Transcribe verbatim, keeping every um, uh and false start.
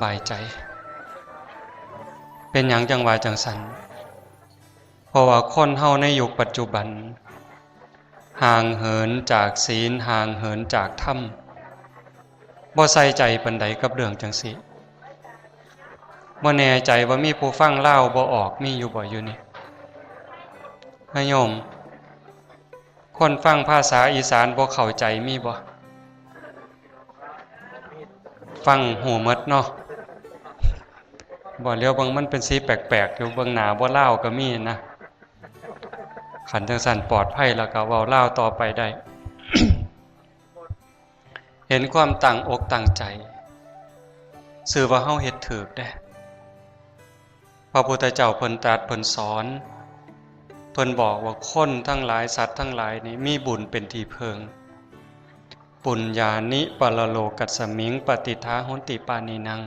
บายใจ เป็นหยังจั่งว่าจั่งซั่น เพราะว่าคนเฮาในยุคปัจจุบัน ห่างเหินจากศีล ห่างเหินจากธรรม บ่ใส่ใจปานใดกับเรื่องจั่งซี้ บ่แน่ใจว่ามีผู้ฟังลาวบ่ออก มีอยู่บ่อยู่นี่ นะโยม คนฟังภาษาอีสานบ่เข้าใจมีบ่ ฟังฮู้หมดเนาะ บ่ เหลียวเบิ่งมันเป็นสีแปลกๆอยู่ เบิ่งหน้าบ่ลาวก็มีนะ คันจั่งซั่นปลอดภัยแล้วก็เว้าลาวต่อไปได้ เห็นความตั้งอกตั้งใจ ซื่อว่าเฮาเฮ็ดถูกเด้ พระพุทธเจ้าเพิ่นตรัสเพิ่นสอน เพิ่นบอกว่าคนทั้งหลายสัตว์ทั้งหลายนี่มีบุญเป็นที่เพิ่ง ปุญญานิปรโลกัสมิง ปฏิฏฐาโหนติปาณีนัง